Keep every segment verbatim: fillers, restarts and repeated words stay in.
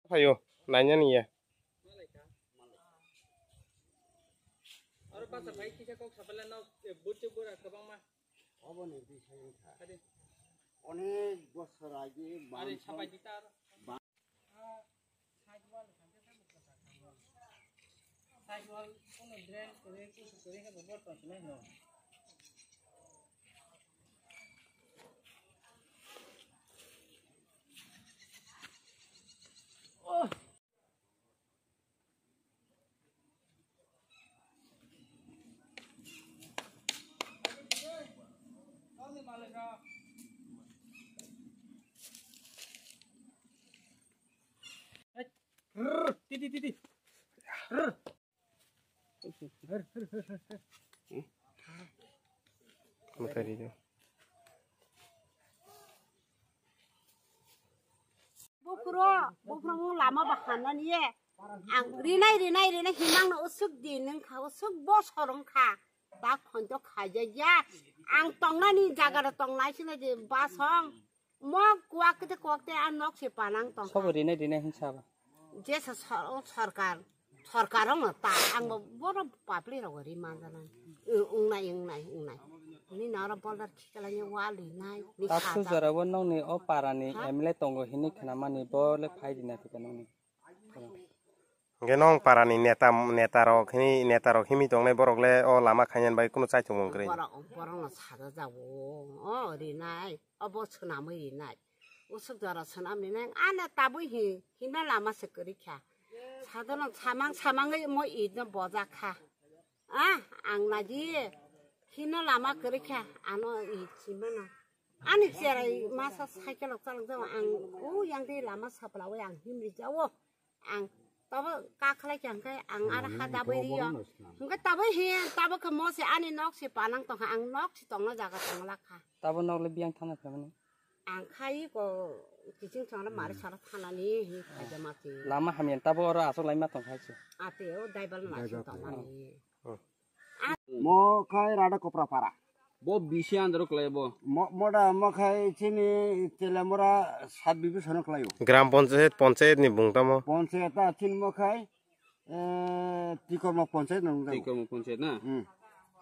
Phaio, nainani ya. Aro basa phai kisa kok sabala no, eh, buchu bura kwbangma. Oboni bising kha. Ade. Onek bosor age. Are bangso sapai dita aro. Titi, titi. Buphuru, buphuru mung lama bahanani ye. Ang rinai, rinai, rinai himang no usuk din wng kha, usuk bosor wng kha. Ba khonto khaijak ya. Ang tongnani jaga ro tongnai sino je basong. Mo kuak te kuak te ang nok se panang tong. Sobo rinai, rinai hin saba. Jesa sor-, o sorkar, sorkar ong ta, ang bo boro papli rogo ri manjana. Ung-, ungnai, ungnai, ungnai. Ni nara boldar khikalani wali nai, ni Taksu khata. Jora bo nongni o parani Ha? M L A tongo hini khnamani bo le phai rina thika nongni. Hwnkhe nong parani neta, neta rok hini, neta rok himi tongnai borok le o lama khainani bai kunu chaithok mung kwrwi. Borok, borok no sada jago, o rinai. Obo swnamwi rinai. Usuk jora swnam rinai. Ano tabwi hi, himna lama se kwrwi kha. Sadono samang samangwi mo idno bojak kha. Ah, ang naji. Himna lama kwrwi kha. Ano i chimano. Ani cherai masa cycle rok chalok jago. Ang o yang de lama saplawi ang himri jago. Ang tabo kakhlai kha hwnkhe ang ar ha dabwi rio. Hwnkhe tabwi hi, tabo khe mo se ani nok se panang tongkha, ang nok se tongna jaga tongla kha. Tabo nok le biyang thana phaimani. Ang khai ko kiching chong mari sara thanani hi khaja ma se. Lama hamya tabo oro asok lai ma tongkha se. Ate o daibal ma se tongmani. Mo khai Rada Kopra para. Bo bisi andro klai bo. Mo, moda mo khai chini Telamura sub division o klaio. Gram panchayat, panchayat ni bung tamo. Panchayat ta chini mo khai, eh, Tikorma panchayat nang jago. Tikorma panchayat na? Hmm.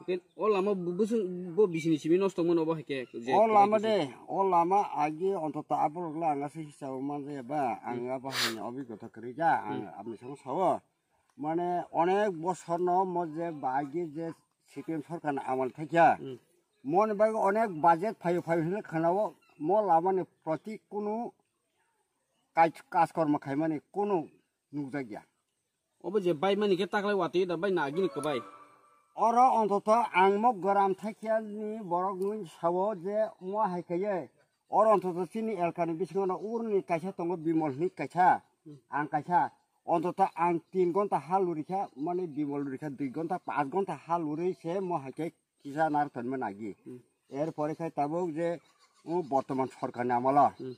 Ken o lama bu-, busung bo bisi ni simi nosto mono bo hake. O lama de, o lama agi ontoto aborok la anga se hisab manja ba, anga ba hanya obigota kwrwi ja, ang abni song sawo. Mane onek bosorno mo je bagi je C P M sorkarni amal thakya. Hmm. Moni bagwi onek budget phaio phaio hinwi khanao mo lamani proti kunu kaj, kajkormo khaimani kunu nukjakya. Obo je bai mani khe taklai watwi da bai nagini kwbai. Oro ontoto ang mo goram thakya ni borok nwi sao je mo hai khaye oro ontoto chini elkani bisingo no urni kaisa tongo Bimol hwnwi kaisa. Hmm. Ang kaisa Ontoto ang tin gonta ha luri kha, mane Bimol luri kha dui gonta, panch gonta ha luri se mo hai khe kisa nar tonma nagi. Hmm. Er pore khai tabuk je, o bortoman sorkarni amolo. Hmm.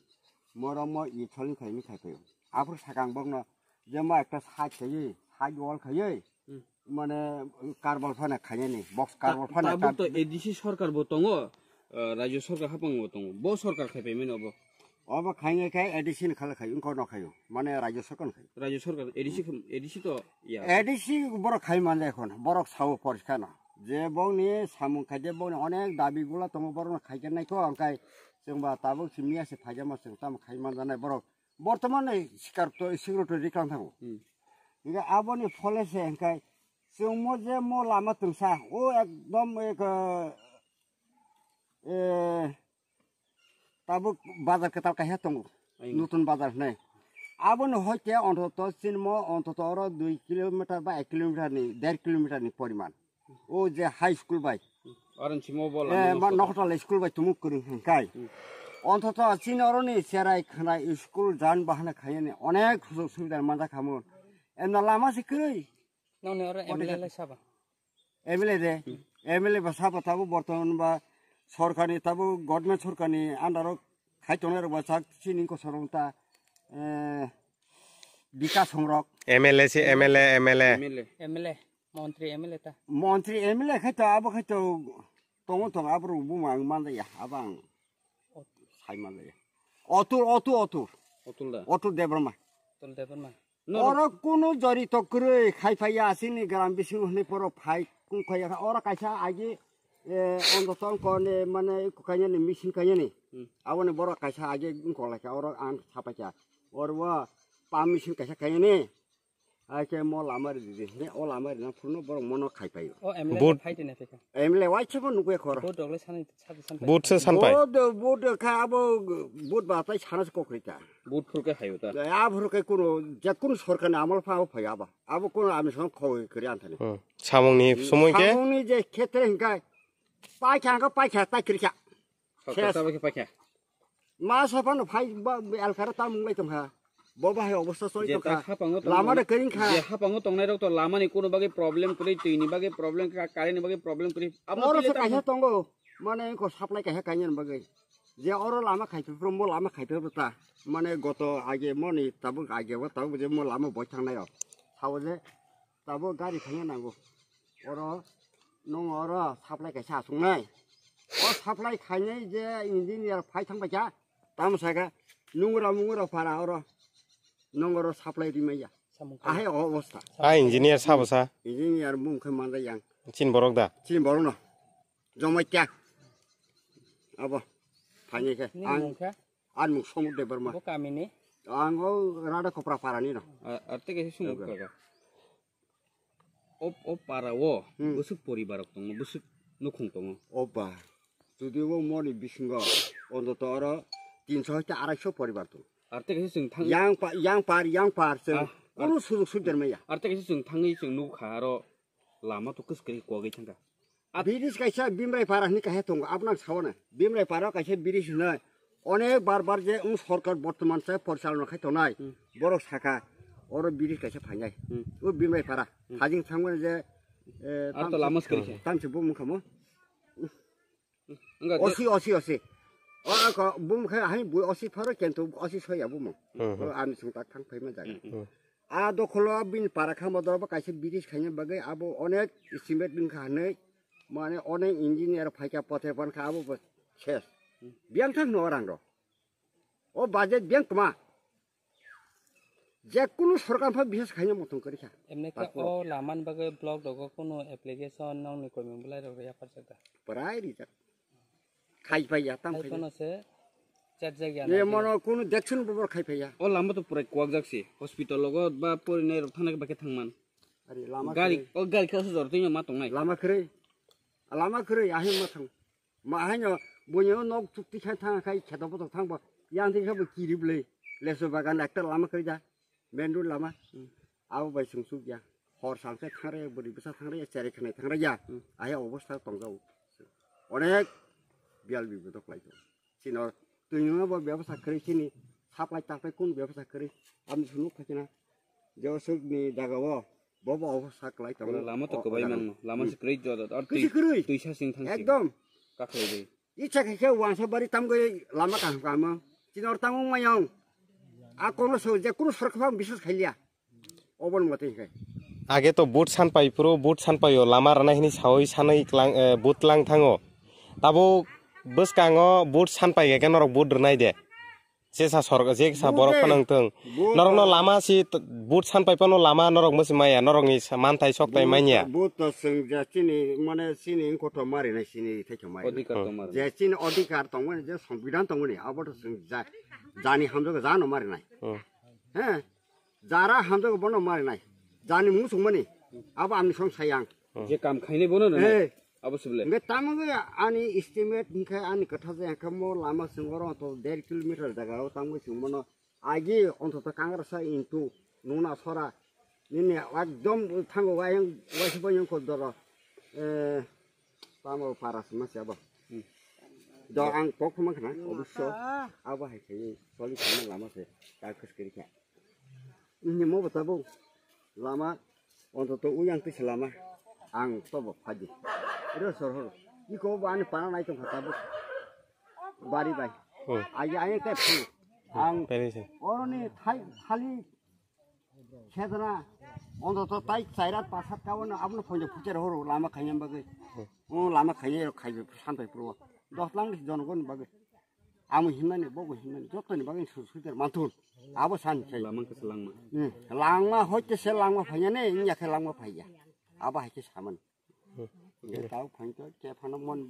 Moro mo i tholi khai ni khai phaio. Aphuru sakang bokno je mo ekta side khai, side wall khai, hmm, mane karbal phana khainani, box karbal phana tabuk to A D C sorkar bo tongo, eh, rajyo sorkar hapang bo tongo. Bo sorkar khai phaimani obo. Obo khainai khai A D C ni khala khai, wngkha no khaio. Mane rajyo sorkar khai. Rajyo sorkar, A D C khe, A D C to ya. A D C borok khai manja ekhon, borok sao poriskar no. Je bongni samung khai je bongni onek dabi gula tongo borok no khai khe nai kho, angkai chwngba tabuk simi ya se phaijama chwng tamo khai manja nai borok. Bortoman ni sikar to, sikro to rikang thango. Hmm. Hinkhe aboni phole se hinkhe chwng mo je mo lama twngsa, o ekdom ek, eh, Tabuk bazar kwtal kaisa tongo. Ayung. Nutun bazar hwnwi. Aboni hoite ontoto chinmo ontoto oro dui kilometer ba ek kilometer ni, der kilometer ni poriman. O je high school bai. Oro chimo bo lama. Eh, ma nosto. Nohtal school bai tumuk kwrwng hwnkai. Hmm. Ontoto chini oro ni cherai khwnai school jan bahana khainani onek sujog subida manjak khamu. Emna lama se kwrwi. Nongni oro M L A lai saba? M L A de. Hmm. M L A ba saba tabuk bortoman ba sorkarni tabuk government sorkarni under o khai tongnai rok ba sak chini kosong rok ta, eh, Bikas Songrok. M L A se, M L A, M L A. M L A. M L A, montri M L A ta. Montri M L A khai to, abo khai to tongo tongo, abo rok buma ang manjaya, abo ang sai manjaya. Otul, Otul, Otul. Otul da. Otul Debbarma. Otul Debbarma. Oro kunu jori to kwrwi khai phaiya, asini gram bisingo hwnwi poro phai kung khaiya. Oro kaisa agi, eh, ondo tong kone mane kainani machine kainani. Hmm. Aboni borok kaisa agi wngkok laikha, oro ang sapaikha. Oro o pump machine kaisa kainani. Aike mo lama ri di, ne o lama ri na phuru no borok mono khai paio. O M L A Vote. Phai tene phai kha. M L A waisa bo nukwe khoro. Vote rok le sanai, sabi sanai. Vote se sanpai. Vote, vote kha abo vote ba tai sana se kokri ta. Vote phuru ke hayo ta. A phuru ke kuno, je kuno sorkar ni amal pha o phai aba. Abo kuno ami song khoi kri an thani. Hmm. Samung ni somoi ke? Samung ni je khetre hinkai. Pai kha, hinkai pai kha, tai kri kha. Sir, Ses. Tabuk khe paikha. Ma sa phano phai ba, L K R ta mung lai tongkha. Bo bahai obostha soi Je tongkha. Hapango tong-, lama da kering kha. Je hapango tongnai rok to lama ni kuno bagwi problem kwrwi, twi ni bagwi problem, ka-, current ni bagwi problem kwrwi. Abo oro twi se le kaisa tamo. Tongo. Mane ko supply kaisa kainani bagwi. Je oro lama khai phai phro, mo lama khai phai phro ta. Mane goto age moni tabuk age bo tabuk je mo lama boi thangnai rok. Sabo je Tabuk gari thangna nango. Oro, nung oro supply kaisa aswknai. O supply khainai je engineer phai thang paikha. Tamo sakha, nungra mungra para oro. Nung oro supply rimaiya. Samung khai. Ahai o obostha. A engineer sabo sa? Engineer mung khe manjak yang. Chin borok da? Chin borok no. Jomaikya. Abo. Phainai khe. Nini ang mung khe? Ani mung Somuk Debbarma. Bo kamini? Ang o Rada Kopra parani no. A, arte kaisa sumuk kaka. O, o para o, hmm, bwswk poribar rok tongo, bwswk nukhung tongo. O ba, jodi o moni bisingo, ontoto oro tinso hoite araiso poribar tongo. Arte kaisa chwng thang- Yang pa-, yang par, yang par, chwng ah, kunu ar-, sujug sujak maya. Arte kaisa chwng thangwi chwng nukha aro lama to kwskwrwi kwgwi thangkha. Bridge kaisa Bimrai para hinwi kaisa tongo, abono ang sao na. Bimrai para o kaisa bridge hinwi onek bar bar je wng sorkar bortoman se porichalona khai tongnai, hmm, borok sakha, oro bridge kaisa phainai. Hmm. O Bimrai para, hmm, hajing thangmani je, eh, ar to tam-, lama se kwrwi khe. Tamsi bumung kha mo. Wngkha khe osi, osi, osi. O, o ko bumung kha hai bui osi pharo kento osi soya bumung. Hmm, hmm. O ani sung tak thang phaima jaga. Hmm, hmm. A dokholo bini para kha modoro bo kaisa bridge khaina bagwi abo onek estimate wngkha hinwi. Mane onek engineer phaikha pothai pankha abo bo ses. Biyang thang no rang rok. O budget biyang kwma. Je kunu sorkar pha bisas khaina muthung kwrwi kha. Emne khe passport. O laman bagwi block rogo kunu application nokni koimung bwlai rok yapharjak da? Prai rijak. Khai phai ya, tam khai phai phai ya. Phano se chatjak ya. Ye na mono kunu dection bo khai phai ya. O lama to purai kwak jak si. Hospital logo ba porinai rok thangna ba khe thangman. Ari lama gari, kwrwi. O gari khe se jor twi ma tongnai. Lama kwrwi. Lama kwrwi, ahi ma thang. Ma haino buino nok chukti khai thang khai kheto botok thang bo. Yang thik bo kiri bwlwi. Lesu bagan ekta lama kwrwi da. Main road lama. Hmm. Abo bai chwng chuk ya. Hor sangkhe thangraya, bwrwi bwsa thangraya, cherai khanai thangraya. Hmm. Ahe obostha tongjao. Onek biyal bibodo khlai tongo. Chini oro twi nungno bo bebasa kwrwi, chini supply taplai kunu bebasa kwrwi. Aboni swngo khaikhe na je oswkni jagao bo bo obostha kwlai tongo. Lama to kwbai mangno. Lama se kwrwi joda. Ar twi, kwrwi. Twi sa sing thang si. Ekdom. Kakhwlai bai. Icha khe khe uansa bari tamgwi lama kaham kaham. Chini oro tamo mayong. A kono so je kunu sorkar phano biswas khailiya. Oboni mote hinkhe. Age to vote sanpai phuru, vote sanpaio lama rwnai hinwi sawi sanwi klang, eh, vote lang thango. Tabuk bwskango vote sanpai khe norok vote rwnai de. Jesa sorkar, jesa borok phano wngthung. Norokno lama si t-, vote sanpai phano lama norok mwsi maya, norokni sa-, manthai soktai manya. Vote to chwng je chini, mane chini wngkho to marinai, chini thai to marinai. Odhikar to marinai. Je chini odhikar tongmani, je songbidan tongmani, abo to chwng ja-, jani hamjago jano marinai. Hmm. He? Jara hamjago bono marinai. Jani mung songmani. Abo amni song sayang. Je kam khainai bono rwnai. Hey. Abo se bwle. Hingke tamo ani estimate hingke ani kwtha je hingke mo lama sing oro to der kilometer jaga o tamo sing bono agi ontoto kangrasa into nuna sora nini ekdom thango wayang waisi bo yang ko doro. Eh, tamo para sima se abo. Hmm. Do ang kok ma khna obisyo abo hai khe soli khna lama se ta khis kiri kha. Ini mo bata bo lama ontoto uyang twi se lama ang tobo phadi. Ro sor hor. Iko bo ani pana nai tong kha tabuk. Bari bai. Hmm. Aja aja te phu. Ang peri se. Oroni thai khali Sedra, onto to tai chairat pasat kawan abno phone puchar horo lama khayam bagwi. O lama khayam rok khayam santai pro. Dos lang jonogon bagwi. Amo himani, bogo himani, jotoni bagwi su-, suitor manthun. Abo san khai. Lamang khe se langma. Hmm. Langma hoite se langma phaiya ne, inya khe langma phaiya. Abo hai khe saman. Ye tau phangto, ke phano mon